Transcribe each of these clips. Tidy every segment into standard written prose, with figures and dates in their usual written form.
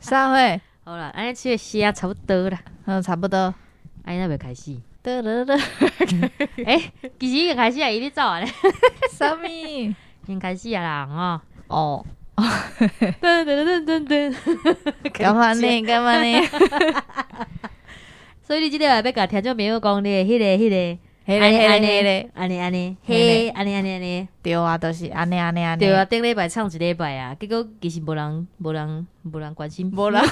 啥貨？好啦，按呢這個聲差不多啦。嗯，差不多。按呢欲開始。得得得。欸，其實已經開始啊，伊咧走啊咧。啥物？已經開始啊啦，吼。哦。噔噔噔噔噔。幹嘛呢？幹嘛呢？所以你這禮拜欲共聽眾朋友講你的彼个彼个。彼个彼个彼个，按呢按呢，彼按呢按呢按呢，對啊，就是按呢按呢按呢。對啊，頂禮拜唱一禮拜啊，結果其實無人無人無人關心，無人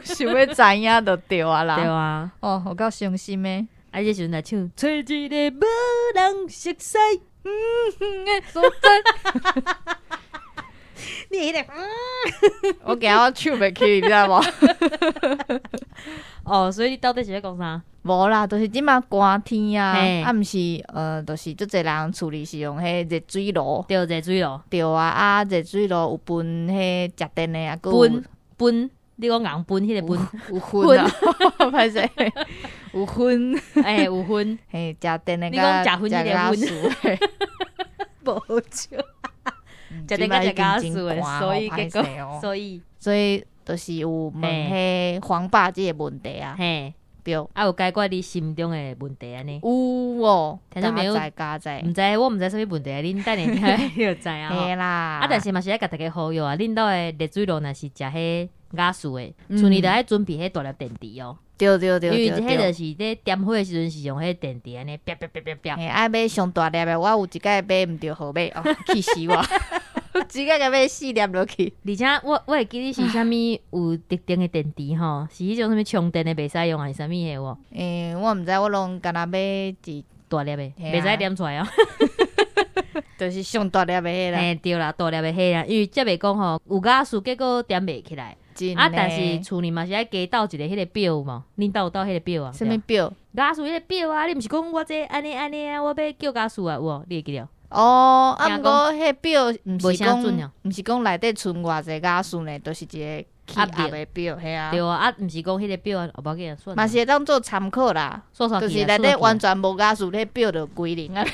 想欲知影就對啊啦。對啊。哦，有夠傷心的。啊，這時陣來唱，揣一个無人熟似的所在。你彼个，我驚我唱袂起，你知無？哦，所以你到底是咧講啥？無啦，就是這馬寒天啊，啊，毋是，就是足濟人厝裡是用彼熱水爐。對，熱水爐。對啊，啊，熱水爐有分彼食電的啊，閣有分分，你講𠢕分彼個分，有分啊，歹勢，有分，欸，有分，嘿，食電的，你講食薰彼個薰，無錯，食電佮食瓦斯的，所以結果，所以，所以就是有問彼黃爸這個問題啊。嘿。對，啊有解決你心中的問題按呢？有哦，聽眾朋友，加載，毋知我毋知啥物問題啊？恁等下聽你就知影嘿啦。啊，但是嘛是愛共大家呼籲啊，恁兜的熱水爐若是食彼瓦斯的，厝裡著愛準備彼大粒電池哦。對對對對。因為彼就是咧點火的時陣是用彼電池按呢，啪啪啪啪啪。嘿，愛買上大粒的，我有一擺買毋著號碼，哦，氣死我！一擺共買四粒落去。而且我會記得是啥物有特定的電池吼，是彼種啥物充電的袂使用，還是啥物的有無？欸，我毋知，我攏干焦買一大粒的，袂使點出來哦。就是上大粒的彼啦。嘿，對啦，大粒的彼啦，因為才袂講吼，有瓦斯結果點袂起來。啊，但是厝裡嘛是愛加鬥一个彼个表無？恁兜有鬥彼个表啊？啥物表？瓦斯彼个表啊！你毋是講我這按呢按呢啊，我欲叫瓦斯啊，有無？你會記得？哦，啊，毋過彼表毋是講，毋是講內底賰偌濟瓦斯呢，就是一個氣壓的表，嘿啊。對啊，啊，毋是講彼個表啊，無要緊啊，算。嘛是會當做參考啦，就是內底完全無瓦斯，彼表就歸零啊。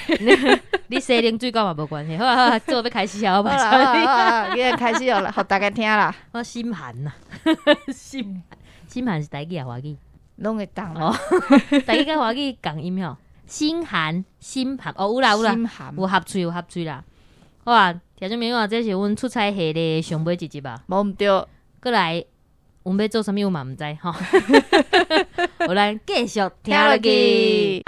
你洗冷水敢嘛無關係，好啊好啊，做欲開始啊，我好啦好啊，今日開始哦，予大家聽啦。我心寒啊，心心寒是台語抑華語？攏會當哦，台語佮華語仝音吼。心寒，心寒哦，有啦有啦，有合喙有合喙啦。好啊，聽眾朋友啊，這是阮出彩系列上尾一集啊。無毋對，閣來，阮欲做啥物，阮嘛毋知吼。好，咱繼續聽落去。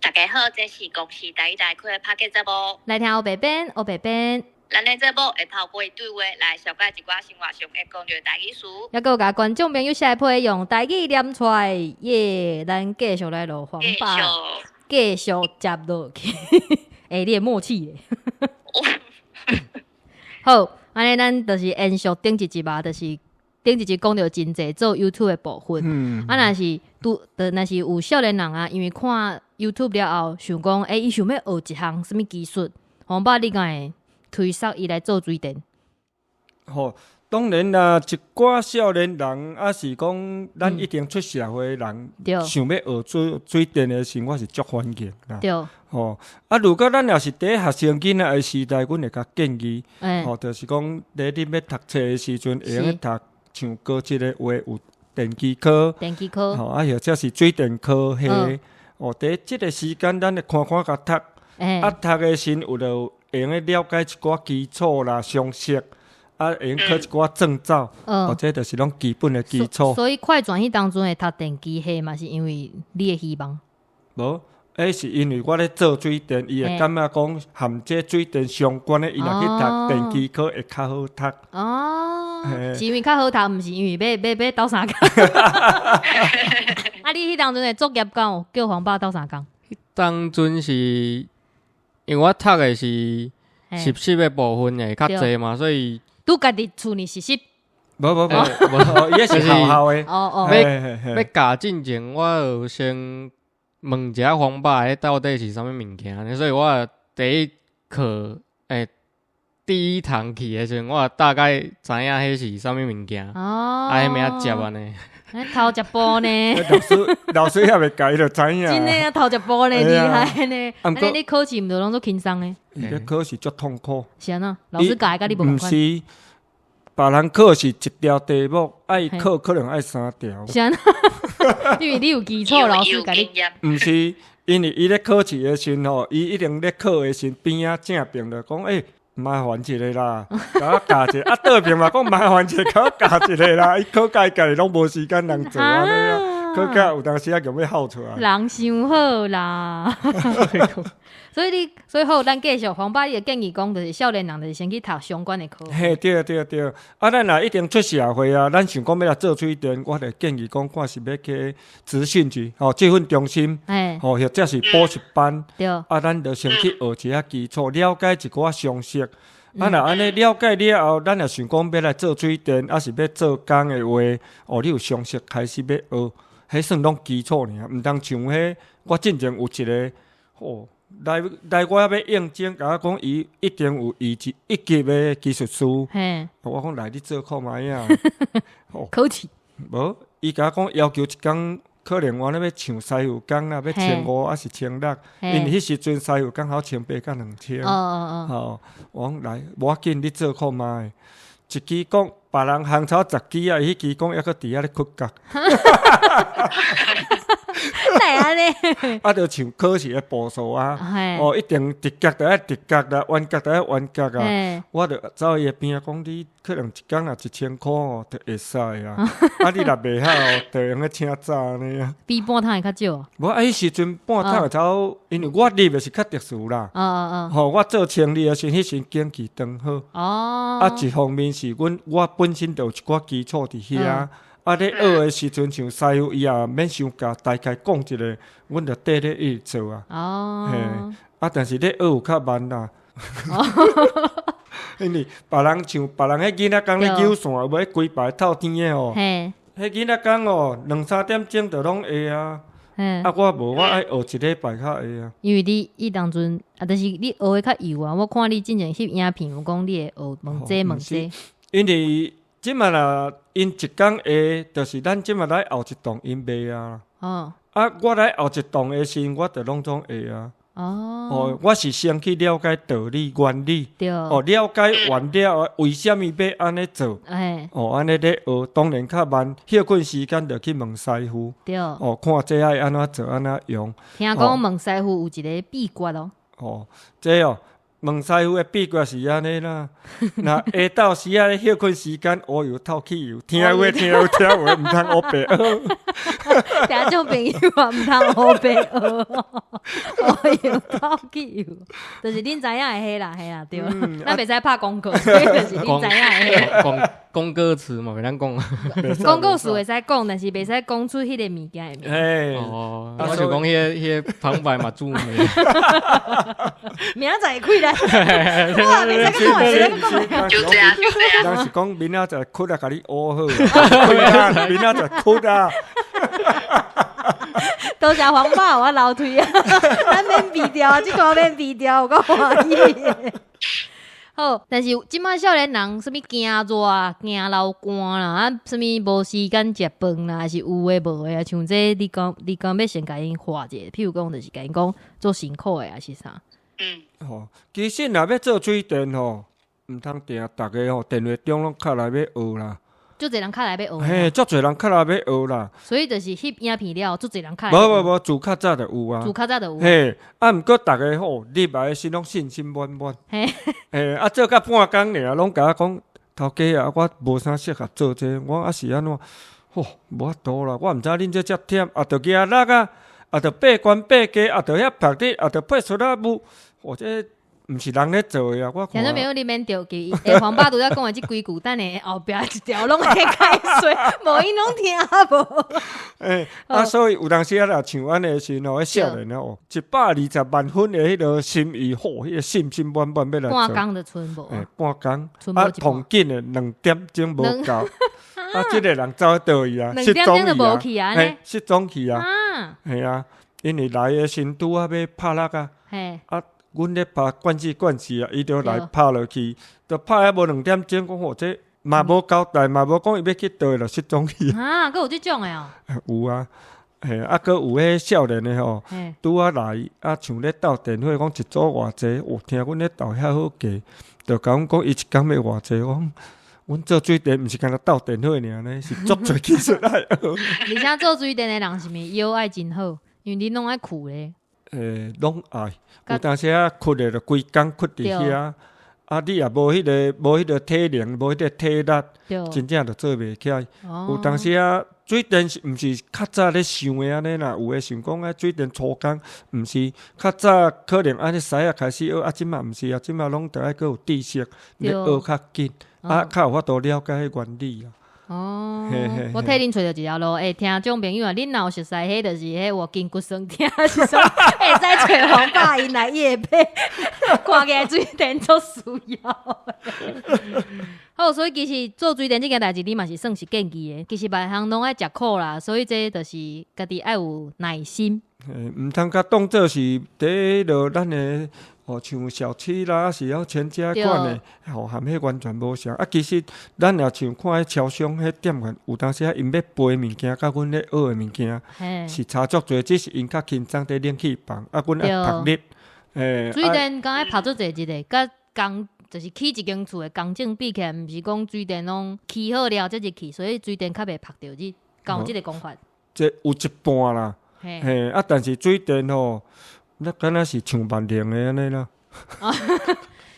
大家好，這是公視台語台開的 Podcast 節目。來聽烏白編，烏白編。咱的節目會透過對話來紹介一寡生活上會講著的台語詞。猶閣有共觀眾朋友寫批用台語念出來，耶！咱繼續來落黃爸，繼續接落去。欸，你的默契咧。好，按呢咱就是延續頂一集啊，就是頂一集講著真濟做 YouTube 的部分。啊，若是拄，若是有少年人啊，因為看 YouTube 了後，想講，欸，伊想欲學一項啥物技術，黃爸你敢會推捒伊來做水電？吼，當然啦，一寡少年人，抑是講咱已經出社會的人，想欲學做水電的時，我是足歡迎啦。吼，啊，如果咱若是佇學生囡仔的時代，阮會共建議，吼，就是講，佇恁欲讀冊的時陣，會用讀像高職的話，有電機科，電機科，吼，啊，或者是水電科系，哦，佇這個時間，咱會看看共讀，啊，讀的時有著會用了解一寡基礎啦、常識，啊，會用考一寡證照，哦，這就是攏基本的基礎。所以快轉彼當陣會讀電機系嘛，是因為你的希望？無，彼是因為我咧做水電，伊會感覺講含這水電相關的，伊若去讀電機科會較好讀。哦，是因為較好讀，毋是因為欲鬥相共。啊，你彼當陣的作業敢有叫黃爸鬥相共？當陣是因為我讀的是實習的部分會較濟嘛，所以拄家己厝裡實習。無無無，伊是學校的。哦哦，欲教進前，我有先問一下黃爸，彼到底是啥物物件，所以我第一課，第一堂去的時陣，我大概知影彼是啥物物件，啊，彼按怎接按呢。頭一步呢？老師老師猶未教，伊就知影。真的啊，頭一步呢，厲害呢！按呢你考試毋就攏足輕鬆的？伊咧考試足痛苦。是按怎？老師教的佮你無仝款。毋是，別人考試一條題目，愛考可能愛三條。是按怎？因為你有基礎，老師共你。毋是，因為伊咧考試的時吼，伊一定咧考的時邊仔正邊就講，欸，麻煩一下啦，共我教一下。啊，倒邊嘛講麻煩一下，共我教一下啦。伊考甲伊家己攏無時間通做按呢啊，考甲有當時啊，就欲哭出來。人傷好啦，所以你所以好，咱繼續黃爸，你的建議講，就是少年人就是先去讀相關的科。嘿，對對對，啊，咱若已經出社會啊，咱想講欲來做水電，我就建議講，看是欲去職訓局，吼，職訓中心，吼，或者是補習班，啊，咱就先去學一下基礎，了解一寡常識。啊，若按呢了解了後，咱若想講欲來做水電，抑是欲做工的話，哦，你有常識開始欲學，彼算攏基礎爾，毋通像彼我進前有一個，吼，來來我遐欲應徵，共我講伊一定有一級一級的技術師。我講來你做看覓啊？考試？無，伊共我講要求一工可能我咧欲像師傅工啦，欲千五抑是千六，因為彼時陣師傅工好千八佮兩千。吼，我講來，無要緊，你做看覓。一支講別人烘草十支啊，伊彼支講猶閣佇遐咧屈角。哪會按呢？啊，就像考試的步數啊，哦，一定直角就愛直角啦，彎角就愛彎角啊。我就走伊的邊仔講，你可能一工若一千箍哦，就會使啊。啊，你若袂曉哦，就會用得請早按呢啊。比半桶會較少。無啊，彼時陣半桶會走，因為我入的是較特殊啦。吼，我做清理的時，彼時景氣當好。啊，一方面是阮我本身就有一寡基礎佇遐。啊！咧學的時陣，像師傅伊也免傷教，大概講一下，阮就綴咧一直做啊。嘿，啊，但是咧學有較慢啦。因為別人像別人彼囡仔工咧扭線，有無彼規排透天的吼？彼囡仔工哦，兩三點鐘就攏會啊。啊，我無，我愛學一禮拜較會啊。因為你彼當陣啊，就是你學的較幼啊。我看你之前翕影片有講你會學問這問這。因為這馬若𪜶一工會，就是咱這馬來後一棟𪜶袂啊。啊，我來後一棟的時陣，我就攏總會啊。哦，我是先去了解道理原理。哦，了解完了，為啥物欲按呢做？哦，按呢咧學，當然較慢。歇睏時間就去問師傅。哦，看這愛按怎做，按怎用。聽講問師傅有一个秘訣哦。哦，這哦。問師傅的秘訣是按呢啦，若下晝時仔咧歇睏時間，烏油透氣油，聽話聽話聽話，毋通烏白學。聽眾朋友啊，毋通烏白學，烏油透氣油，就是恁知影的彼啦，嘿啦，對。咱袂使拍廣告，所以就是恁知影的彼。講講歌詞嘛，袂當講。廣告詞會使講，但是袂使講出彼个物件的名。哦，我想講彼个彼个旁白嘛，著名。明仔載會開來。哇！袂使閣講，袂使閣講。就這樣，就這樣。人是講明仔載哭啊，共你烏好。明仔載哭啊！多謝黃爸，我流唾啊！咱免避掉啊，這段免避掉，有夠歡喜。好，但是這馬少年人啥物驚熱啊，驚流汗啦，啊，啥物無時間食飯啦，還是有的無的啊？像這你講，你講欲先共𪜶話者，譬如講，就是共𪜶講做辛苦的，還是啥？吼，其實若欲做水電吼，毋通定逐个吼，電話中攏敲來欲學啦。足濟人敲來欲學。嘿，足濟人敲來欲學啦。所以就是翕影片了，足濟人敲。無無無，自較早就有啊。自較早就有。嘿，啊，毋過逐个吼入來時攏信心滿滿。嘿，啊，做甲半工爾，攏共我講，頭家啊，我無啥適合做這個，我啊是按怎？吼，無法度啦，我毋知恁這遮忝，啊，著舉落啊，啊，著爬懸爬低，啊，著遐曝日，啊，著配出啊霧，哦，這毋是人咧做的啊！我聽眾朋友，你免著急，欸，黃爸拄才講的這幾句，等下後壁一條攏會解說，無𪜶攏聽無。欸，啊，所以有當時啊，若像按呢時吼，彼少年啊，哦，120萬分的彼个心意，吼，彼个信心滿滿欲來做。半工就賰無。欸，半工，啊，同緊的兩點鐘無夠，啊，這个人走佗去啊，失蹤去啊，嘿，失蹤去啊，嘿啊，因為來的時拄仔欲拍落啊，啊。阮咧拍慣勢慣勢啊，伊就來拍落去，就拍遐無兩點鐘，講吼這毋嘛無交代，嘛無講伊欲去佗就失蹤去。啊，閣有這種的哦。有啊，嘿，啊，閣有彼少年的吼，拄仔來啊，像咧鬥電火，講一組偌濟，有聽阮咧鬥遐好價，就共阮講伊一工欲偌濟，我講阮做水電毋是干焦鬥電火爾呢，是足濟技術愛學。而且做水電的人是毋是腰愛真好？因為恁攏愛跍咧。欸，攏愛，有當時啊，跍的就規工跍佇遐。啊！你也無彼个，無彼个體能，無彼个體力，真正就做袂起來。有當時啊，水電是毋是較早咧想的按呢啦？有的想講啊，水電粗工，毋是較早可能按呢師仔開始學，啊，這馬毋是啊，這馬攏著愛閣有知識，咧學較緊，啊，較有法度了解彼原理啊。哦，我替恁揣著一條路。欸，聽眾朋友啊，恁若有熟似，彼就是彼我筋骨酸痛，是啥？會使揣黃爸𪜶來業配，看起來水電足需要的。好，所以其實做水電這件代誌，你嘛是算是建議的。其實萬項攏愛食苦啦，所以這就是家己愛有耐心。欸，毋通共當做是佇彼落咱的。哦，像小七啦，是猶全家款的，吼，含彼完全無相。啊，其實咱若像看彼超商彼店員，有當時啊，𪜶欲背的物件，佮阮咧學的物件是差足濟，只是𪜶較輕鬆佇冷氣房，啊，阮愛曝日。欸，水電敢愛曝足濟日的，佮工就是起一間厝的工程比起來，毋是講水電攏起好了才入去，所以水電較袂曝著日，敢有這个講法？這有一半啦，嘿，啊，但是水電吼。那敢若是像萬能的按呢啦，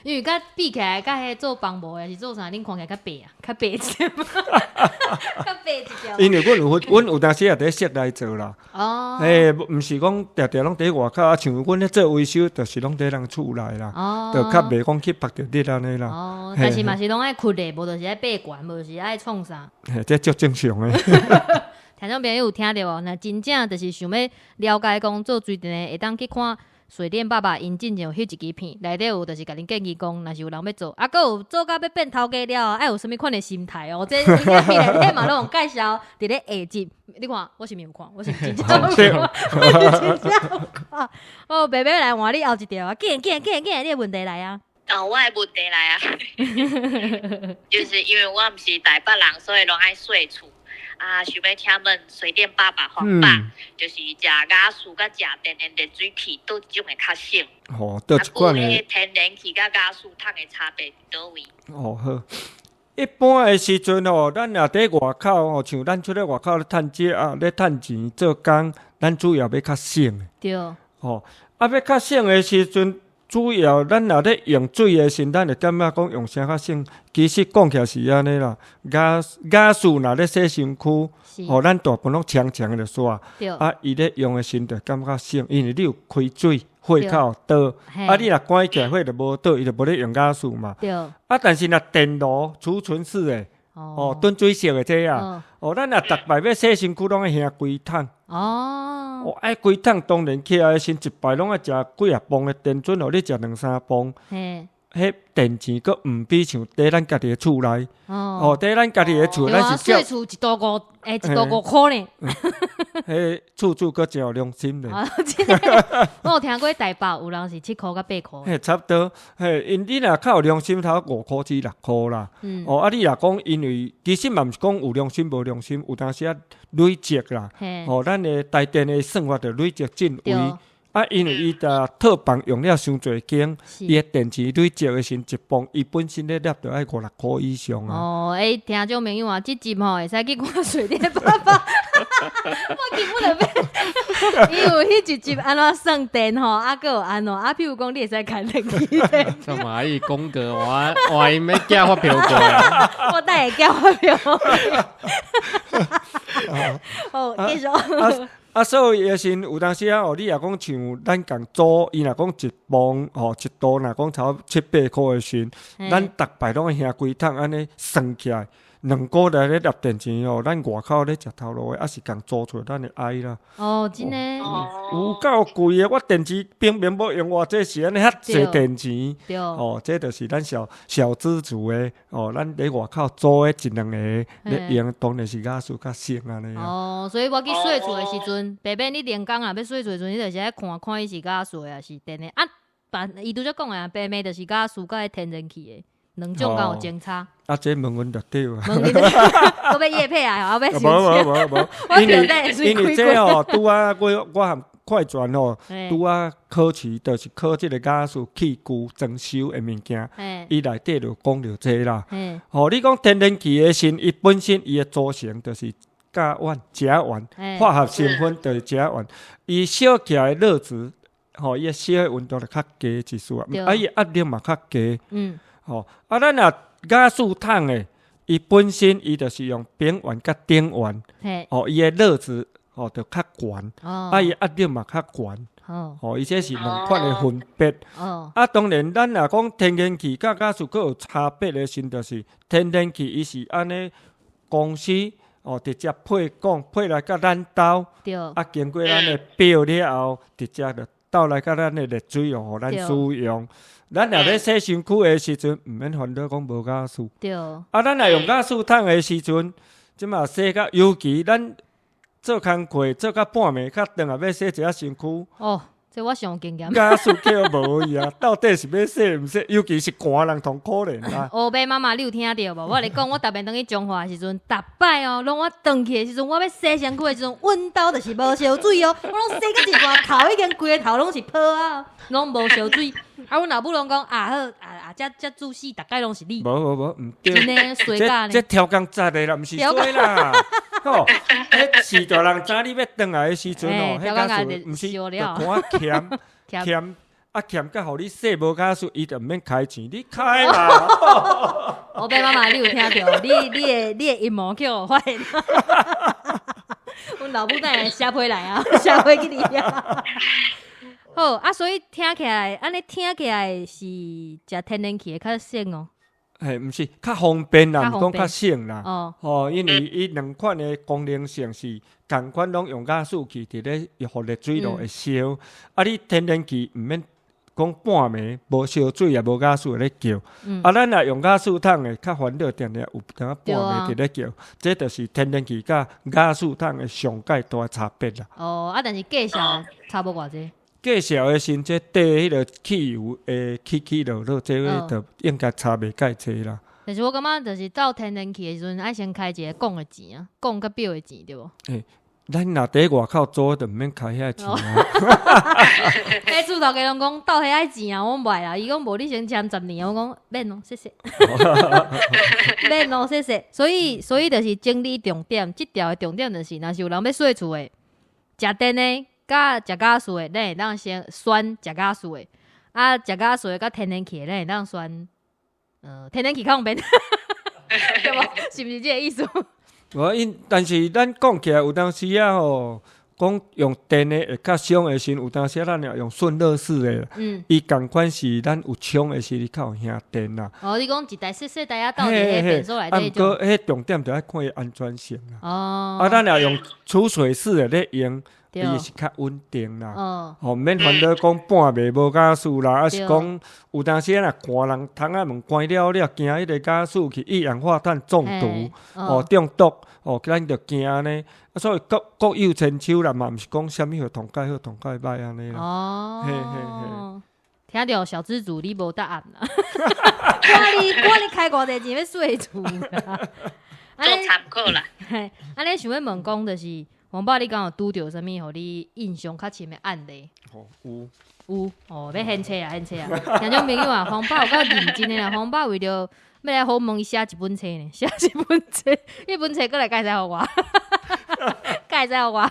因為佮比起來，佮彼做房務的，抑是做啥，恁看起來較白啊，較白一點，較白一點。因為阮有，阮有當時也佇室內做啦。哦。欸，毋是講定定攏佇外口啊，像阮咧做維修，就是攏佇人厝內啦。哦。就較袂講去曝著日按呢啦。哦。但是嘛是攏愛跍咧，無就是愛爬懸，無就是愛創啥。嘿，這足正常的。聽眾朋友有聽著無？若真正就是想欲了解講做水電的，會當去看水電爸爸𪜶進前有翕一支片，內底有就是共恁建議講，若是有人欲做，啊，閣有做甲欲變頭家了後，愛有啥物款的心態哦？這影片內底嘛攏有介紹，佇咧下集，你看我是毋是有看？我是真正有看，我是真正有看。哦，白白來換你後一條啊！緊緊緊緊，你的問題來啊！哦，我的問題來啊，就是因為我毋是台北人，所以攏愛稅厝。啊，想欲請問水電爸爸黃爸，就是食瓦斯佮食天然熱水器，佗一種會較省？哦，佗一款的。啊，天然氣佮瓦斯桶的差別佇佗位？哦好，一般的時陣吼，咱若佇外口吼，像咱出咧外口咧趁食啊，咧趁錢做工，咱主要欲較省的。對。吼，啊，欲較省的時陣。主要咱若咧用水的時，咱會感覺講用啥較省？其實講起來是按呢啦，瓦瓦斯若咧洗身軀，吼，咱大部分攏長長的就煞。啊，伊咧用的時就感覺省，因為你有開水，火較有倒。啊，你若關起來火就無倒，伊就無咧用瓦斯嘛。啊，但是若電爐儲存式的，哦，燉水式的這啊，哦，咱若逐擺欲洗身軀，攏愛燃規桶。哦，愛規桶當然起來的時，一擺攏愛食幾仔磅的電準，予你食兩三磅。彼電錢閣毋比像佇咱家己的厝內。哦，佇咱家己的厝，咱是叫厝一度五，欸，一度五箍呢。彼厝主閣真有良心咧。我有聽過台北有人是七箍佮八箍。嘿，差不多。嘿，因你若較有良心，頭五箍至六箍啦。哦，啊，你若講因為其實嘛毋是講有良心無良心，有當時啊累積啦。哦，咱的台電的算法就累積進位。啊，因為伊的套房用了傷濟間，伊的電池累積的時，一磅伊本身咧納著愛五六箍以上啊。哦，欸，聽眾朋友啊，這集吼會使去看水電爸爸，我根本就欲，伊有彼一集按怎算電吼，啊，閣有按怎，啊，譬如講你會使開冷氣。幹嘛？伊廣告我我𪜶欲寄發票過來。我等下寄發票。好，繼續。啊，所以的時有當時啊，哦，你若講像咱共租，伊若講一磅吼，一度若講差不多七八箍的時，咱逐擺攏愛燃規桶按呢算起來，兩個月咧納電錢哦，咱外口咧食頭路的，抑是共租出來，咱會哀啦。哦，真的。有夠貴的，我電池明明無用偌濟，是按呢遐濟電錢。對。哦，這就是咱小小資族的哦，咱佇外口租的一兩個咧用，當然是瓦斯較省按呢。哦，所以我去稅厝的時陣，白白你連工若欲稅厝的時陣，你就是愛看看伊是瓦斯的抑是電的。啊，伊拄才講的啊，白眉就是瓦斯佮天然氣的。兩種敢有相差？啊，這問阮就對啊。問你，閣欲業配啊？後欲無無無無，因為這吼拄仔我含快轉吼，拄仔考試就是考這個瓦斯器具裝修的物件，伊內底就講著這啦。吼，你講天然氣的時，伊本身伊的組成就是甲烷、甲烷，化學成分就是甲烷，伊燒起來熱值，吼，伊的燒的溫度就較低一絲啊，伊的壓力嘛較低。吼，啊，咱若瓦斯桶的，伊本身伊就是用丙烷佮丁烷，吼，伊的熱值吼就較懸，啊，伊壓力嘛較懸，吼，伊這是兩款的分別。啊，當然，咱若講天然氣佮瓦斯閣有差別的時，就是天然氣伊是按呢公司哦直接配管配來佮咱兜，啊，經過咱的表了後，直接就倒來佮咱的熱水哦，予咱使用。咱若欲洗身軀的時陣，毋免煩惱講無瓦斯。啊，咱若用瓦斯桶的時陣，這馬洗甲，尤其咱做工課做甲半暝較轉來欲洗一下身軀。哦，這我上有經驗。瓦斯叫無去啊，到底是欲洗毋洗？尤其是寒人同可憐啊。烏白媽媽，你有聽著無？我共你講，我逐擺轉去彰化的時陣，逐擺哦，攏我轉去的時陣，我欲洗身軀的時陣，阮兜就是無燒水哦，我攏洗甲一半，頭已經規个頭攏是泡啊，攏無燒水。啊，阮老母攏講啊好啊啊，這這主死，逐擺攏是你。無無無，毋對。真的衰甲呢。這這超工節的啦，毋是衰啦。吼，彼是大人知你欲轉來的時陣哦，彼瓦斯毋是就看欠欠啊欠，佮予你洗無瓦斯，伊就毋免開錢，你開啦。烏白媽媽，你有聽著？你的陰謀去予發現。阮老母等下寫批來啊，寫批去你遐。好啊，所以聽起來，按呢聽起來是食天然氣的較省哦。嘿，毋是較方便啦，毋講較省啦。哦，因為伊兩款的功能性是仝款，攏用瓦斯氣佇咧予熱水爐會燒。啊，你天然氣毋免講半暝無燒水也無瓦斯咧叫。啊，咱若用瓦斯桶的較煩惱，定定有當半暝佇咧叫。這就是天然氣佮瓦斯桶的上蓋大差別啦。哦，啊，但是價數差無偌濟。價數的時，這綴彼个汽油會起起落落，這個就應該差袂蓋濟啦。但是我感覺就是鬥天然氣的時陣，愛先開一個管的錢啊，管佮表的錢對無？欸，咱若佇外口租，就毋免開遐錢啊。彼厝頭家攏講鬥遐愛錢啊，我袂愛啦。伊講無你先簽10年，我講免哦，謝謝。免哦，謝謝。所以，所以就是整理重點，這條的重點就是，若是有人欲洗厝的，食電的。佮食瓦斯的，咱會當先選食瓦斯的；啊，食瓦斯的佮天然氣的，咱會當選天然氣較方便，對無？是毋是這个意思？無因，但是咱講起來有當時仔吼，講用電的會較省的時，有當時咱若用瞬熱式的，伊仝款是咱有充的時，伊較有省電啦。哦，你講一台細細台仔鬥佇彼便所內底。啊，毋過彼重點就愛看伊安全性啦。哦。啊，咱若用儲水式的咧用。伊是較穩定啦，吼，毋免煩惱講半暝無瓦斯啦，抑是講有當時若寒人窗仔門關了了，驚彼个瓦斯去一氧化碳中毒，吼中毒，吼咱就驚按呢。啊，所以各各有千秋啦，嘛毋是講啥物好，同蓋好，同蓋歹按呢啦。哦，嘿嘿嘿，聽著小資主你無答案啦，看你看你開偌濟錢欲洗厝啦，做參考啦。嘿，按呢想欲問講就是。黃爸，你敢有拄著啥物，予你印象較深的案例？哦，有有哦，欲現冊啊，現冊啊！聽眾朋友啊，黃爸有夠認真的啦。黃爸為著欲來訪問，伊寫一本冊呢，寫一本冊，彼本冊閣來會使予我，會使予我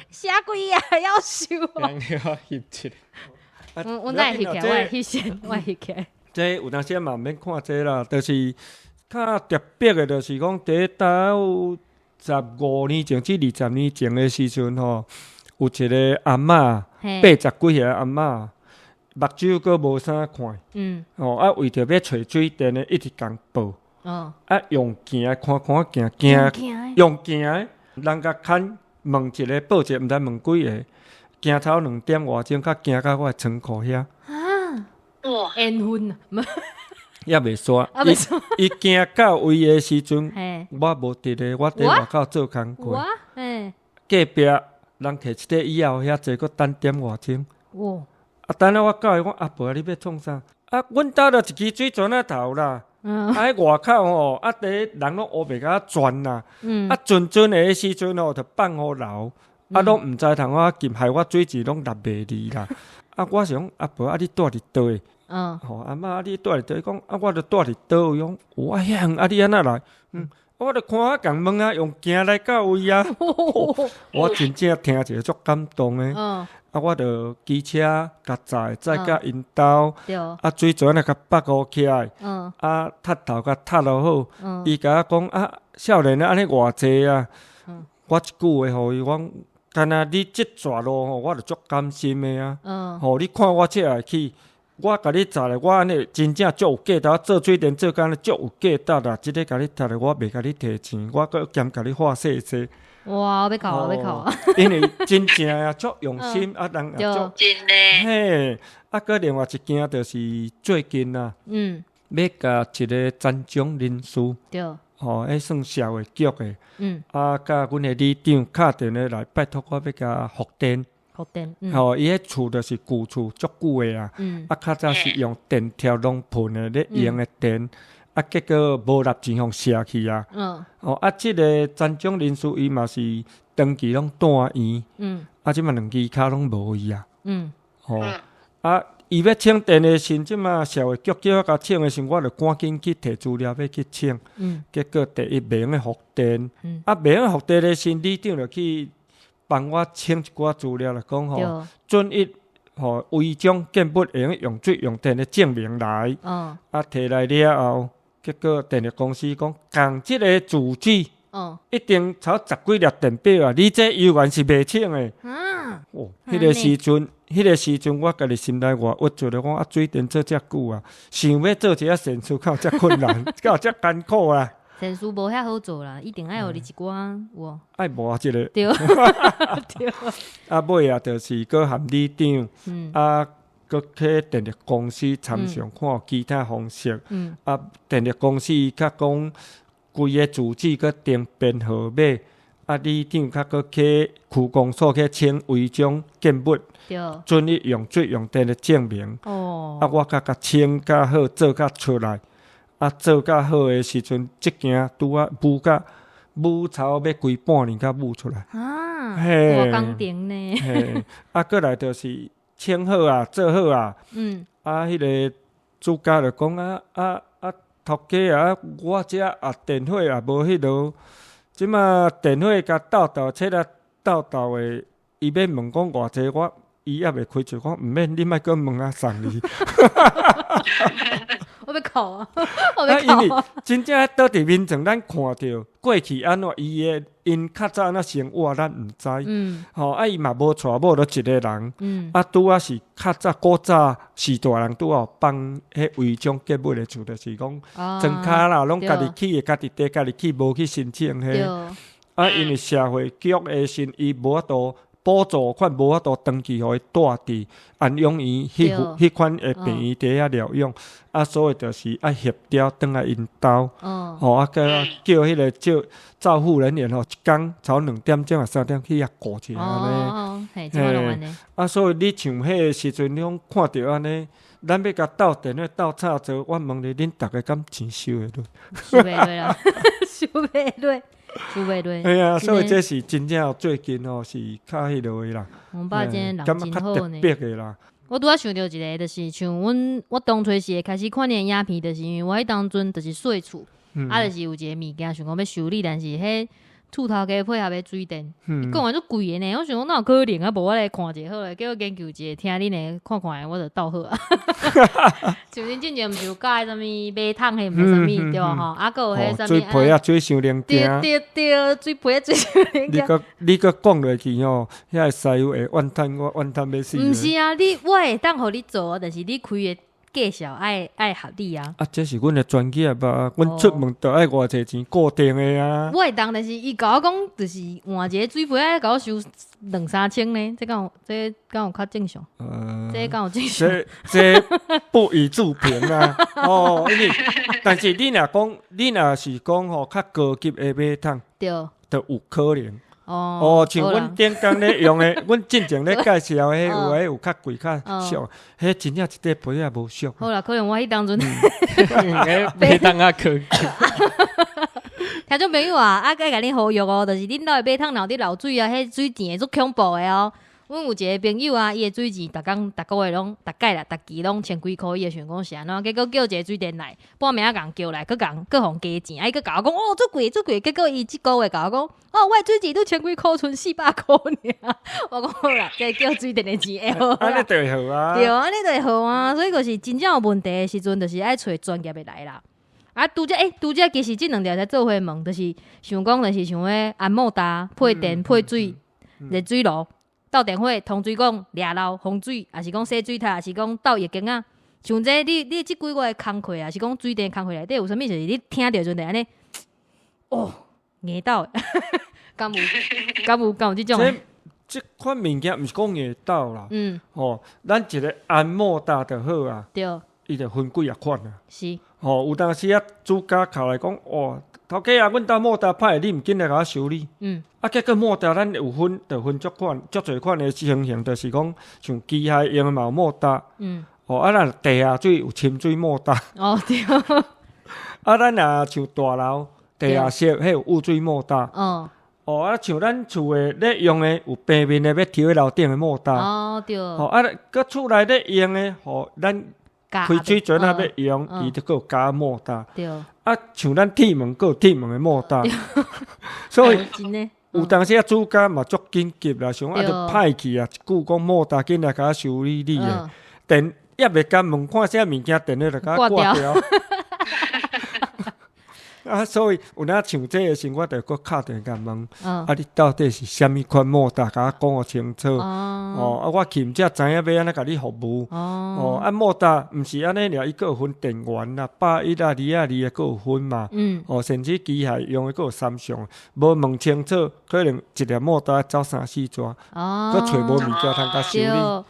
寫幾頁夭壽哦。阮阮會翕起來，我會翕先，我會翕起來。這有當時嘛毋免看這啦，就是較特別的，就是講佇兜。15年前至20年前的時陣吼，有一个阿嬤，80幾歲的阿嬤，目睭閣無啥看，吼啊為著欲揣水電的，一直共報，啊用行的看看行行，用行的，人共牽問一个報一個，毋知問幾个，行頭兩點外鐘，才行到我的倉庫遐。啊，哇，緣分啊！猶未煞，伊行到位的時陣，我無佇咧，我佇外口做工課。隔壁人提一塊椅仔予遐坐，閣等點外鐘。啊，等下我到伊講阿婆，你欲創啥？啊，阮兜就一支水泉仔頭啦。啊，彼外口吼，啊，佇人攏烏白共轉啦，啊，陣陣的時陣吼，就放予流，啊，攏毋知通我禁，害我水舌攏搦袂離啦。啊，我想阿婆啊，你住佇佗位？吼，阿嬤啊，你住佇佗？伊講啊，我著住佇佗位。講有啊，遐遠啊，你按怎來？我著看我共問啊，用行來到位啊。我真正聽一个足感動的。啊，我著騎車共載，載到𪜶兜，啊，水泉仔共縛好起來，啊，踢頭共踢落好。伊共我講啊，少年啊，按呢偌濟啊？我一句話予伊講，敢若你這逝路吼，我著足甘心的啊。吼，你看我這會去，我共你載咧，我按呢真正足有價值，做水電做工咧足有價值啦。這个共你貼咧，我袂共你提錢，我閣兼共你化細細。哇，欲哭啊，欲哭啊！因為真正啊，足用心啊，人也足真的。嘿，啊，閣另外一件就是最近啊，欲共一个殘障人士，吼，彼算社會局的，啊，佮阮的里長敲電話來拜託我欲共復電。復電，吼，伊彼厝就是舊厝，足久的啊，啊，較早是用電條龍噴的咧用的電，啊，結果無納錢予卸去啊。哦，啊，這个殘障人士伊嘛是長期攏住院，啊，這馬兩支跤攏無去啊。吼，啊，伊欲請電的時，這馬社會局叫我共請的時，我就趕緊去提資料欲去請。結果第一袂用得復電，啊，袂用得復電的時，里長就去幫我請一寡資料來講吼，准予吼違章建物會用用水用電的證明來。啊，提來了後，結果電力公司講，仝這个住址，一定超十幾粒電表啊！你這猶原是袂請的。哦，彼个時陣，我家己心內偌鬱卒咧，講啊，水電做遮久啊，想欲做一下善事，敢有遮困難，敢有遮艱苦啊！善事無遐好做啦，一定愛予你一寡有無？愛磨一下。對。對。啊，尾啊，就是閣含里長，啊，閣去電力公司參詳看有其他方式。啊，電力公司較講規个住址閣登編號碼，啊，里長較閣去區公所去請違章建物，准予用水用電的證明。啊，我較共請較好，做較出來。啊，做較好的時陣，這件拄仔舞甲舞差欲規半年才舞出來。啊，大工程呢。嘿，啊，過來就是請好啊，做好啊。啊，彼个主家就講啊啊啊，頭家啊，我這啊電火也無彼落，這馬電火共鬥鬥，切來鬥鬥的，伊欲問講偌濟，我伊猶未開喙，講毋免，你莫閣問啊，送你。我欲哭啊！我欲哭啊！真正倒佇眠床，咱看著過去按怎，伊的𪜶較早按怎生活，咱毋知。吼，啊，伊嘛無娶某，就一个人。啊，拄仔是較早古早時代人拄仔有放彼違章建物的厝，就是講莊跤啦，攏家己起的，家己地家己起，無去申請彼。啊，因為社會局的時，伊無法度補助款，無法度長期予伊蹛佇安養院彼彼款的病院佇遐療養，啊，所以就是愛協調轉來𪜶兜，吼，啊，閣叫彼个照照護人員吼，一工差2點鐘啊3點去遐顧一下按呢。啊，所以你像彼个時陣，你講看著按呢，咱欲共鬥電話鬥插座，我問你，恁逐个敢錢收會落？收袂落啦，收袂落。收袂落。嘿啊，所以這是真正最近吼是較彼落的啦。阮爸真的人真好呢。特別的啦。我拄仔想著一个，就是像阮，我當初是會開始看恁的影片，就是因為我彼當陣就是細厝，啊，就是有一个物件想講欲修理，但是彼厝頭家配合的水電，伊講的足貴的呢。我想講哪有可能啊？無我來看一下好咧，叫我研究一下，聽恁的看看，我就鬥好啊。像恁之前毋是有教啥物馬桶彼毋知啥物對無吼？啊，閣有彼啥物水皮仔水傷靈對對對，水皮仔水傷靈。你閣講落去吼，遐个師傅會怨嘆我怨嘆欲死。毋是啊，你我會當予你做，但是你開的價數愛合理啊！啊，這是阮的專業啊！阮出門就愛偌濟錢固定的啊。我會當，但是伊共我講，就是換一個水皮仔，共我收兩三千呢。這敢有？這敢有較正常？這敢有正常？這不予置評啊！哦，因為但是你若講，你若是講吼較高級的馬桶，就有可能。哦，像阮頂工咧用的，阮進前咧介紹的，有的有較貴較俗，彼真正一塊皮仔無俗。好啦，可能我彼當陣馬桶較高級。聽眾朋友啊，啊，該共恁呼籲哦，就是恁兜的馬桶若有佇漏水啊，彼水錢會足恐怖的哦。阮有一個朋友啊，伊的水錢逐工、逐個月攏、逐擺啦、逐期攏千幾箍，伊會想講是按怎，結果叫一個水電來，半暝仔共叫來，閣共閣予加錢，啊，伊閣共我講哦，足貴足貴，結果伊這個月共我講，哦，我的水錢拄千幾箍，賰400箍爾。我講好啦，這叫水電的錢會好啦。按呢就會好啊。對，按呢就會好啊，所以就是真正有問題的時陣，就是愛揣專業的來啦。啊，拄則欸，拄則其實這兩條才做伙問，就是想講，就是像彼按摩搭配電配水熱水爐。鬥電火通水管掠漏風水，抑是講洗水塔，抑是講鬥浴缸仔。像這你你這幾個月工課啊，是講水電工課內底有啥物，就是你聽著時陣就按呢，哦，硬鬥，敢有敢有敢有這種的？這款物件毋是講硬鬥啦，吼，咱一個按摩搭就好啊，伊就分幾仔款啊，吼，有當時啊，主家敲來講，哦，頭家啊，阮兜莫達歹，你毋緊來共我修理。啊，結果莫達咱有分，就分足款，足濟款的情形，就是講像機械用的嘛有莫達。哦，啊，咱地下水有深水莫達。哦，對。啊，咱若像大樓地下室，彼有雨水莫達。哦，啊，像咱厝的咧用的有平面的，欲抽去樓頂的莫達。哦，對。哦，啊，閣厝內咧用的，吼，咱開水泉仔欲用，伊就閣有加莫達。啊，像咱鐵門，閣有鐵門的莫達。所以有當時啊，主家嘛足緊急啦，想啊，就歹去啊，一句講莫達緊來共我修理你的，電猶未共問看啥物件，電話就共我掛掉。啊，所以有影像這个時，我就閣敲電話共問，啊，你到底是啥物款莫達，共我講予清楚。哦，啊，我去毋才知影欲按怎共你服務。哦，啊，莫達毋是按呢爾，伊閣有分電源啦，110啊、2啊、2的閣有分嘛。哦，甚至機械用的閣有三相，無問清楚，可能一粒莫達走三四逝，閣揣無物件通共修理。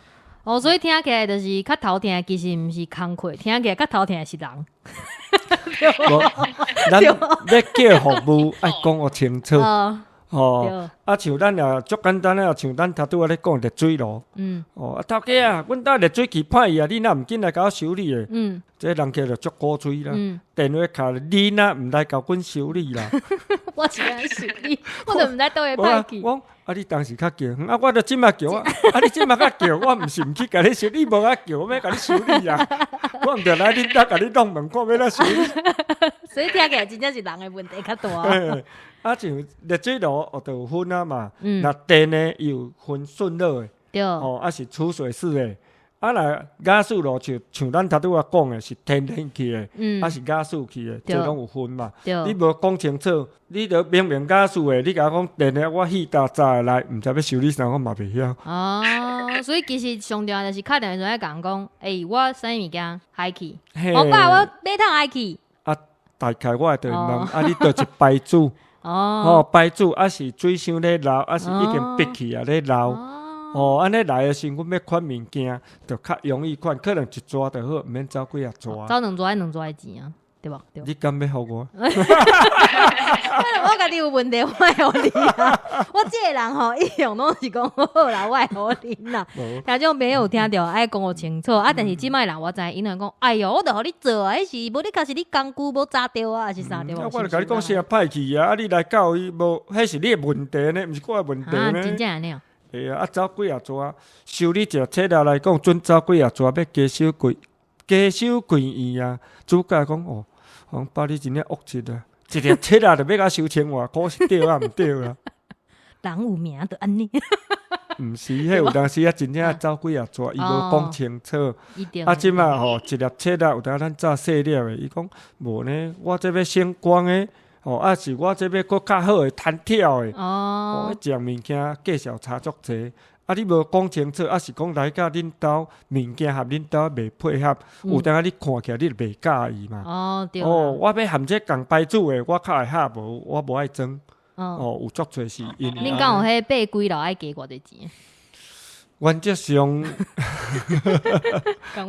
哦，所以聽起來就是較頭疼，其實毋是工課，聽起來較頭疼的是人。無，咱欲叫服務愛講予清楚。哦，啊，像咱也足簡單啊，像咱頭拄仔咧講熱水爐。哦，啊，頭家啊，阮兜熱水器歹去啊，你若毋緊來共我修理的？這人客就足鼓吹啦。電話敲，你若毋來共阮修理啦？我是按怎修理，我就毋知佗位歹去。我啊，你當時較叫，啊，我著這馬叫我，啊，你這馬較叫，我毋是毋去共你修理，你無愛叫，我欲共你修理啊！我毋著來恁兜共你弄問，看欲按怎修理。所以聽起來真正是人的問題較大。啊，像熱水爐哦，就有分啊嘛。若電的伊有分順熱的，哦，啊是儲水式的。啊，若瓦斯爐像像咱頭拄仔講的是天然氣的，啊是瓦斯氣的，這攏有分嘛。你無講清楚，你著明明瓦斯的，你共我講電的，我戲大早來，毋知欲修理啥，我嘛袂曉。哦，所以其實上重要就是敲電話時陣愛共講，欸，我啥物件害去，我爸我馬桶害去。啊，大概我會就問，啊，你佗一牌子？哦，牌子啊是水箱咧漏，啊是已經閉去啊咧漏。哦，按呢來的時，阮欲款物件，就較容易款，可能一逝就好，毋免走幾仔逝。走兩逝愛兩逝的錢啊，對無？你敢欲予我？我家己有問題，我會予你啊。我這個人吼，一向攏是講好啦，我會予你啦。聽眾朋友有聽著，愛講予清楚啊。但是這擺人我知，𪜶會講，哎喲，我著予你做啊，彼是無你確實你工具無查著啊，抑是啥對無？我就共你講啥歹去啊，啊你來到伊無，彼是你的問題呢，毋是我的問題呢。真正按呢哦。會啊，啊走幾仔逝，修理一個切仔來講，準走幾仔逝，欲加收貴，加收貴院啊！主家講哦，黃爸你真正惡質啊！一粒切仔就欲共收千外箍是對啊，毋對啊？人有名就按呢。毋是，彼有當時啊，真正走幾仔逝，伊無講清楚。啊，這馬吼一粒切仔有當咱炸細粒的，伊講無呢，我這欲省光的。哦，啊是我這欲閣較好的彈跳的，哦，彼一項物件價數差足濟，啊你無講清楚，啊是講來到恁兜物件和恁兜袂配合，有當仔你看起來你就袂佮意嘛。哦，對。哦，我欲含這仝牌子的，我較會合無，我無愛裝。哦，有足濟是因為。恁敢有彼八幾樓愛加偌濟錢？原則上，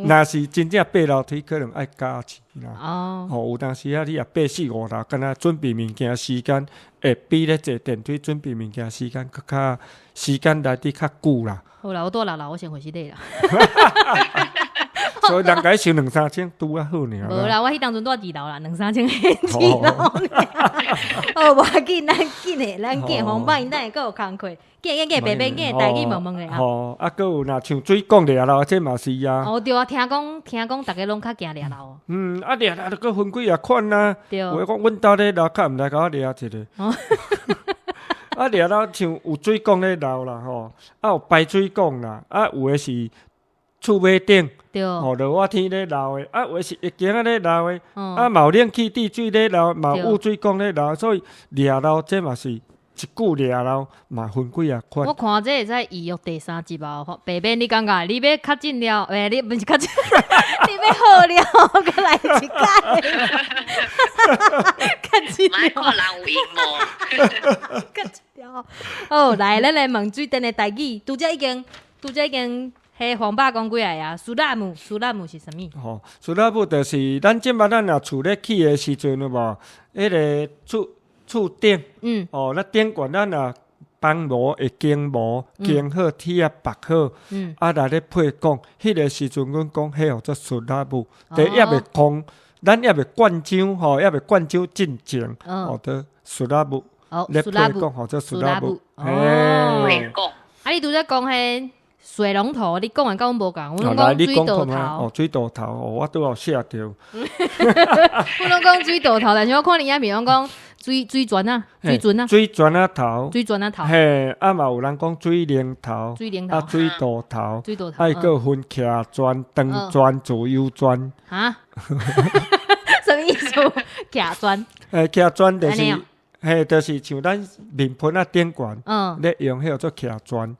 若是真正爬樓梯，可能愛加錢啦。吼，有當時啊，你若爬四五樓，敢若準備物件時間會比咧坐電梯準備物件時間閣較時間來得較久啦。好啦，我蹛六樓，我先回去咧啦。所以人家收兩三千拄仔好爾。無啦，我彼當陣蹛二樓啦，兩三千二樓。哦，無要緊，咱緊的，咱緊黃爸𪜶等下閣有工課，緊緊緊，白白緊，台語問問咧啊。吼，啊，閣有若像水管掠漏，這嘛是啊。哦，對啊，聽講聽講，逐家攏較驚掠漏。嗯，啊掠漏著閣分幾若款啊。對。有的講阮兜咧漏，較毋來共我掠一下。啊掠漏像有水管咧漏啦吼，啊有排水管啦，啊有的是厝尾頂，吼落雨天咧漏的，啊有的是浴間仔咧漏的，啊嘛有冷氣滴水咧漏，嘛有污水管咧漏，所以掠漏這嘛是一句掠漏嘛分幾仔款。我看這會使預約第三集啊，白邊你感覺你欲確診了，欸，你毋是確診，你欲好了，閣來一擺。確診了。看人有閒無？確診了。好，來，咱來問水電的台語，拄才已經，拄才已經。彼黃爸講幾下啊？蘇拉姆，蘇拉姆是啥物？吼，蘇拉姆就是咱這擺咱若厝咧起的時陣有無？彼个厝厝頂，哦，咱頂懸咱若房模會經模經好鐵仔縛好，啊來咧配管，彼个時陣阮講彼號做蘇拉姆，第一猶未空，咱猶未灌漿吼，猶未灌漿進前，號做蘇拉姆，咧配管號做蘇拉姆，哦，配管。啊，你拄才講彼水龍頭，你講完佮阮無仝，阮攏講水道頭。哦，水道頭，哦，我拄好寫著。阮攏講水道頭，但是我看你影片攏講水水泉仔，水泉仔。水泉仔頭。水泉仔頭。嘿，啊嘛有人講水龍頭。水龍頭。啊，水道頭。水道頭。啊，閣有分徛泉、長泉、自由泉。哈？啥物意思？徛泉。欸，徛泉就是，嘿，就是像咱面盆仔頂懸，咧用彼號做徛泉。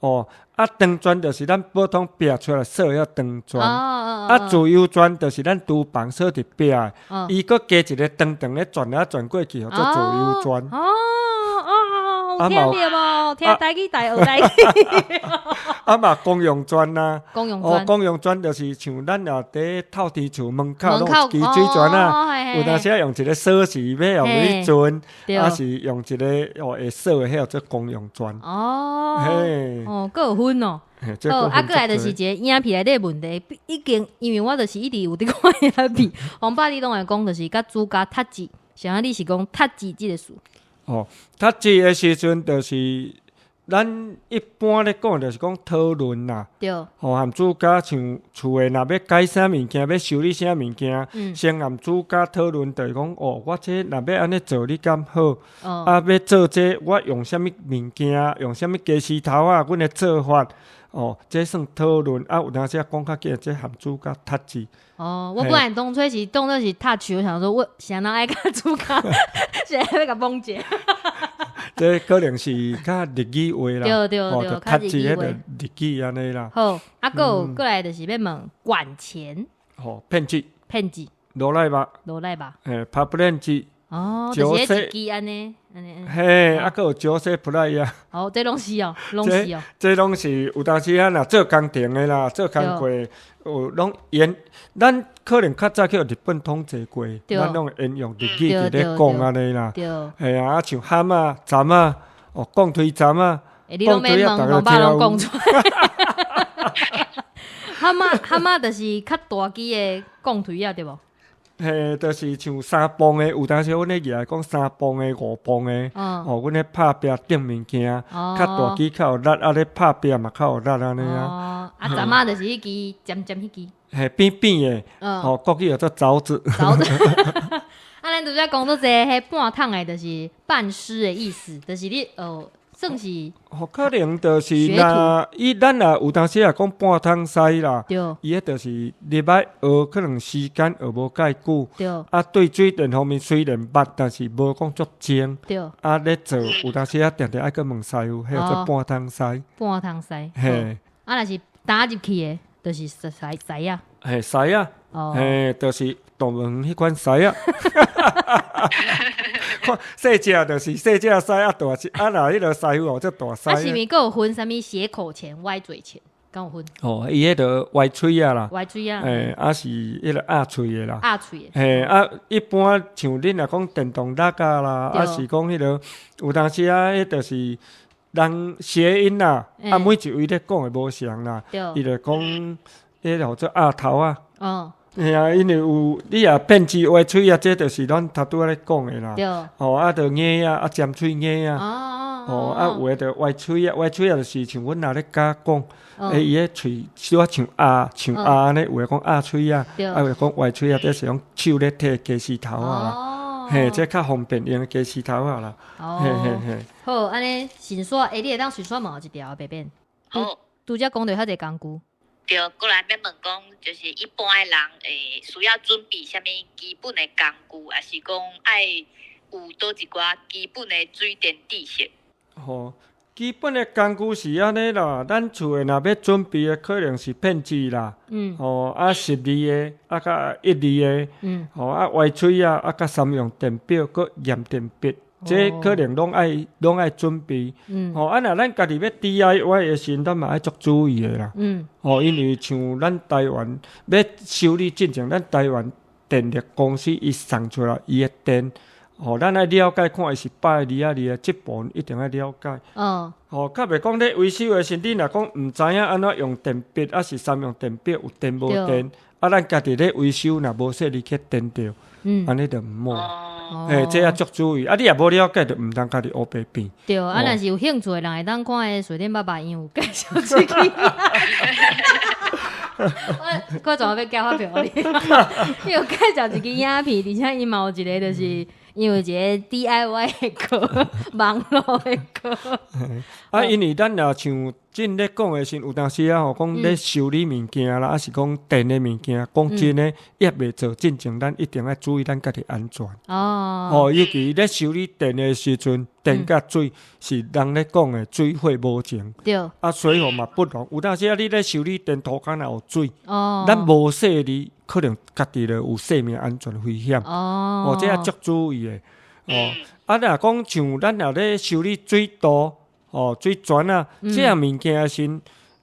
哦，啊，長泉就是咱普通壁出來掃彼長泉，啊，自由泉就是咱廚房掃佇壁的，伊閣加一个長長的轉啊轉過去，號做自由泉。哦哦，有聽著無？聽台語台學台語。啊嘛，公用泉啊，公用哦，公用泉就是像咱若佇透天厝門口攏有一支水泉啊，有當時啊用一個鎖匙欲予你轉，啊是用一個哦會鎖的，彼號做公用泉。哦，嘿，哦，閣有分哦。好，啊，閣來就是一個影片內底問題，已經因為我就是一直有佇看影片，黃爸你攏會講就是佮主家讀字，啥你是講讀字這个詞？哦，讀字的時陣就是咱一般咧講，就是講討論啦。對。吼，和主家像厝的，若欲改啥物件，欲修理啥物件，先和主家討論，就是講哦，我這若欲按呢做，你敢好？啊，欲做這，我用啥物物件，用啥物家私頭仔，阮的做法，哦，這算討論。啊，有當時啊講較緊，這和主家讀字。哦，我本來當初是當做是 touch，我想說我啥人愛佮主家，現在欲共懵者。這可能是較日語話啦，對對對，較日語話，日語按呢啦。好，啊，閣有閣來就是欲問管錢。吼，騙子。騙子。羅來吧。羅來吧。嘿，拍不練字。哦，就是一支按呢，按呢。嘿，啊，閣有角色普來啊。哦，這攏是哦，攏是哦。這攏是有當時啊，若做工程的啦，做工課有攏沿，咱可能較早去予日本統治過，咱攏會沿用日語佇咧講按呢啦。嘿啊，像蚶仔、鏨仔，哦，鋼錘鏨仔，欸，你攏免問，黃爸攏講出來。蚶仔，蚶仔就是較大支的鋼錘仔，對無？嘿，就是像三磅的，有當時阮咧舉來講三磅的、五磅的，哦，阮咧拍拚頂物件，較大支較有力，啊咧拍拚嘛較有力按呢啊。哦，啊，鏨仔就是彼支尖尖彼支。嘿，扁扁的，哦，國語叫做鑿子。鑿子。啊，咱拄才講到這个，彼半桶的，就是半師的意思，就是你哦。算是，哦，可能就是若伊咱若有當時也講半桶師啦，伊彼就是入來學，可能時間學無介久，啊，對水電方面雖然捌，但是無講足精，啊，咧做有當時啊，定定愛閣問師傅，彼叫做半桶師。半桶師，嘿，啊，若是打入去的，就是師師仔。嘿，師仔，嘿，就是動物園彼款獅仔。看細隻就是細隻師啊，大隻啊，若彼个師傅哦，做大師。啊，是毋閣有分啥物斜口鉗、歪嘴鉗？敢有分？哦，伊彼个歪喙仔啦，歪喙仔，嘿，啊是彼个鴨喙的啦，鴨喙的。嘿，啊，一般像恁若講電動蠟仔啦，啊是講彼个有當時啊，彼就是人諧音啦，啊，每一位咧講的無相啦，伊就講彼個號做鴨頭仔。哦。嘿啊，因為有你若變字歪喙仔，這就是咱頭拄仔咧講的啦。哦，啊，就硬仔，啊，尖喙硬仔。哦，啊，有的就歪喙仔，歪喙仔就是像阮若咧教講，欸，伊个喙小可像鴨，像鴨按呢，有的講鴨喙仔，啊，有的講歪喙仔，這是用手咧提家私頭仔啦。嘿，這較方便用家私頭仔啦。嘿嘿嘿。好，按呢順紲，欸，你會當順紲問一條袂免？好。拄才講著遐濟工具。對，過來欲問講，就是一般的人會需要準備啥物基本的工具，抑是講愛有佗一寡基本的水電知識？吼，基本的工具是按呢啦，咱厝的若欲準備的可能是片子啦，吼啊十字的，啊佮一字的，吼啊歪喙仔，啊佮三用電錶，閣驗電筆。這可能攏愛準備，吼啊！若咱家己欲 DIY 的時陣，咱嘛愛足注意的啦。吼，因為像咱台灣欲修理進前，咱台灣電力公司伊送出來伊的電，吼，咱愛了解看伊是擺佇遐爾，這部分一定愛了解。吼，較袂講咧維修的時陣，你若講毋知影按怎用電筆，抑是三用電錶有電無電，啊，咱家己咧維修若無細膩去電著，按呢就毋好。嘿，這也足注意，啊！你若無了解，就毋通家己烏白變。對，啊，若是有興趣的人會當看彼水電爸爸，𪜶有介紹這個。我我怎欲寄發票予你？伊有介紹一支影片，而且伊嘛有一个就是。因為一個 DIY 的課，網路的課。啊，因為咱若像真咧講的時，有當時啊吼，講咧修理物件啦，抑是講電的物件，講真的，猶未做進前，咱一定愛注意咱家己安全。吼，尤其咧修理電的時陣，電佮水是人咧講的水火無情。啊，水火嘛不容。有當時啊，你咧修理電塗跤若有水，咱無細膩。可能家己就有生命安全危險，哦，這也足注意的，哦。啊，若講像咱若咧修理水道，哦，水泉啊，這樣物件的時，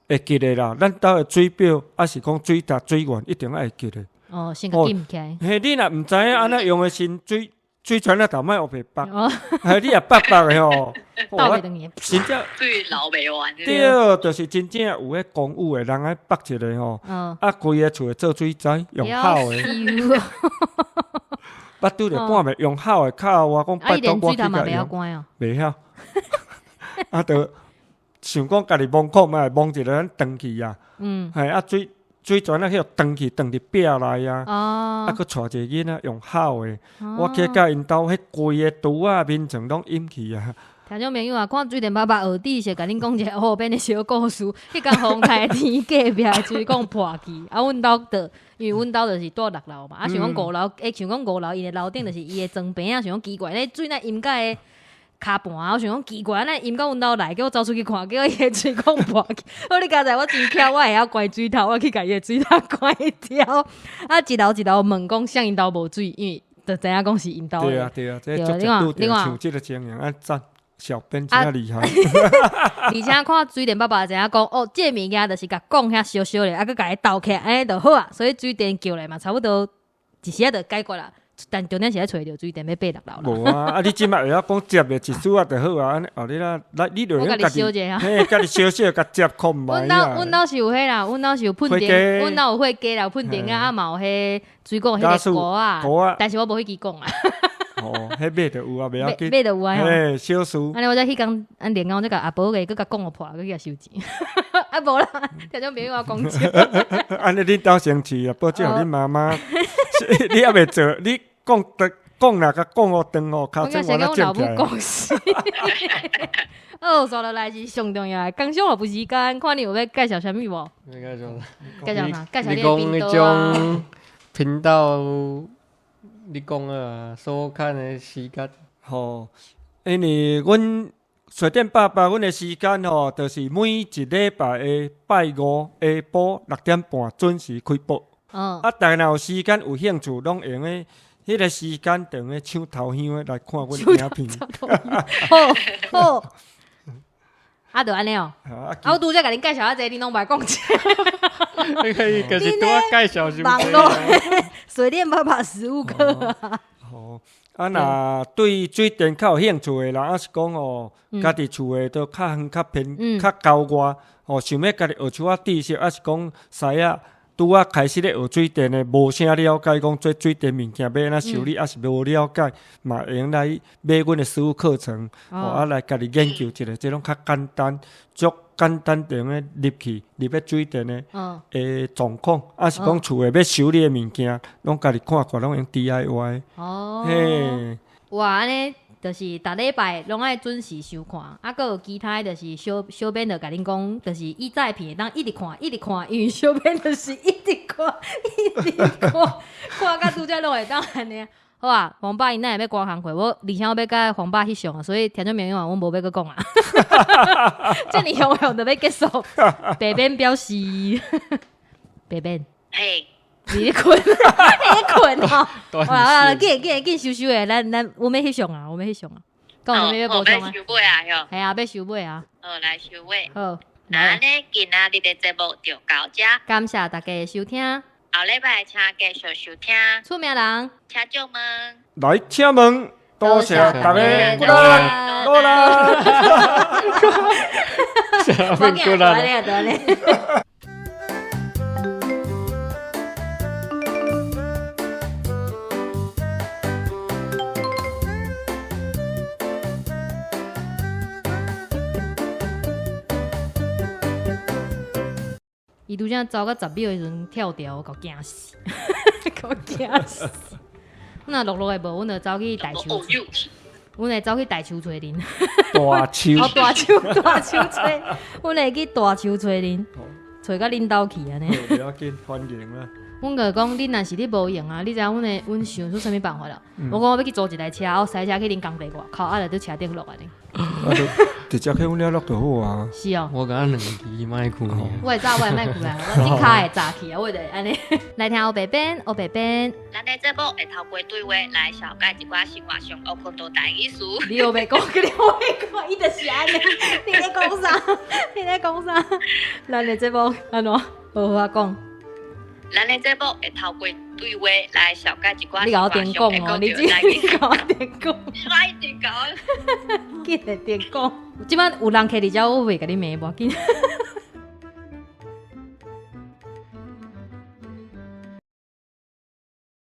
會記得啦。咱兜的水表，抑是講水塔、水源，一定愛會記得。哦，先共記起來。嘿，你若毋知影按怎用的時，水。水泉仔頭莫烏白縛，嘿，你若縛縛的吼，真正水流袂完。對，就是真正有彼公務的人愛縛一个吼，啊，規个厝會做水災，用吼的。捌拄著半暝用吼的，敲我講拜託我去共用，袂曉。啊，著想講家己摸看覓，摸一个咱斷去啊，嘿，啊水。水泉仔去予斷去，斷佇壁內啊！啊，閣帶一個囡仔用吼的，我去佮𪜶兜，彼規个櫥仔眠床攏淹去啊！聽眾朋友啊，看水電爸爸學知識，共恁講一個好變的小故事。彼工風台天隔壁的水管破去，啊，阮兜就因為阮兜就是住六樓嘛，啊，想講五樓，欸，想講五樓𪜶的樓頂就是伊的裝棚啊，想講奇怪，咧水若淹甲會。跤盤，我想講奇怪，哪會淹到阮兜來，叫我走出去看，結果伊的水管破去。我你佳哉我真巧，我會曉關水頭，我去共伊的水頭關掉。啊，一樓一樓問講，啥𪜶兜無水，因為就知影講是𪜶兜的。對啊對啊，這足拄著像這个情形，按讚小編真厲害。而且看水電爸爸知影講，哦，這个物件就是共講遐燒燒咧，啊，閣共伊鬥起來，按呢就好啊。所以水電叫來嘛，差不多一時仔就解決啦。但重點是愛揣著水電欲爬六樓啦。無啊，啊你這擺會曉講接的一絲仔就好啊，按呢哦你啦，來你就用家己，嘿，家己小小共接看覓阮兜阮兜是有彼啦，阮兜是有噴燈，阮兜有火雞啦，有噴燈仔，啊嘛有彼水管彼个鍋仔，但是我無彼支管啊。哦，彼買就有啊，袂要緊。買就有啊。嘿，小事。按呢我才彼工，按連工才共阿婆个，閣共管予破，閣去共收錢。啊無啦，聽眾朋友我講笑。按呢恁兜先試啊，保證予恁媽媽。你猶未做，你講得講若共講予斷吼，尻川我才正起來。哦，煞落來是上重要的，工商服務時間，看你有欲介紹啥物無？欲介紹介紹啥？介紹你你的頻道啊。頻道，你講啊，收看的時間。吼，因為阮水電爸爸，阮的時間吼，就是每一禮拜的拜五下晡6點半準時開播。啊，逐家若有時間有興趣，攏會用得彼个时间就用抢头香的来看阮影片。好，好。啊，就按呢哦。啊，我拄才共恁介绍啊济，恁拢袂讲者。你可以就是拄仔介绍伤网路水电爸爸实务课。哦，啊，若对水电较有兴趣的人，抑是讲哦，家己厝的都较远、较偏、较郊外，哦，想欲家己学一寡知识，抑是讲师仔拄仔开始咧学水电的，无啥了解，讲这水电物件欲按怎修理，抑是无了解，嘛会用来买阮的实务课程，哦，啊来家己研究一下，这拢较简单，足简单就用咧入去入去水电的的状况，抑是讲厝的欲修理的物件，拢家己看看，拢用 DIY。哦，嘿，哇，按呢就是逐礼拜拢爱准时收看，啊，阁有其他的就是小小编就共恁讲，就是以早的片会当一直看，一直看，因为小编就是一直看，一直看，看甲拄才拢会当按呢。好啊，黄爸伊若会欲关工课，我而且我欲共黄爸翕相啊，所以听众朋友啊，阮无欲阁讲啊。遮尔雄雄就欲结束，白编表示，白编。嘿。你咧睏，你咧睏吼！好啦好啦，紧紧紧收收的，咱咱阮欲翕相啊，阮欲翕相啊。讲有啥物欲补充啊？收尾啊，哟。系啊，欲收尾啊。好，来收尾。好。那按呢，今仔日的节目就到遮。感谢大家的收听。后礼拜请继续收听。厝名人，请借问。来，请问，多谢大家，鼓励，努力。我惊大咧，大咧。伊拄才走到10秒的时阵跳掉，我共惊死，共惊死。阮若录落来无，阮就走去大树，阮会走去大树揣恁。大树，哦，大树，大树揣，阮会去大树揣恁，揣到恁兜去按呢。袂要紧，欢迎啦。阮就讲，恁若是咧无闲啊，你知影阮会阮想出啥物办法了？我讲我欲去租一台车，我驶车去恁工地外口，啊，就伫车顶录按呢。啊，就直接去阮遐录就好啊。是哦。我感觉两支莫去。我会走，我会莫去啊，我这跤会扎去啊，我就会按呢。来听乌白编，乌白编。咱的节目会透过对话来绍介一寡生活上学看到台语词。你乌白讲，你乌白讲，伊就是按呢。你咧讲啥？你咧讲啥？咱的节目按怎？好好仔讲。咱的节目会透过对话来绍介一寡你共我电讲哦，你这你共我电讲，我一定讲，紧来电讲。这摆有人徛伫遮，我袂共你骂，无要紧。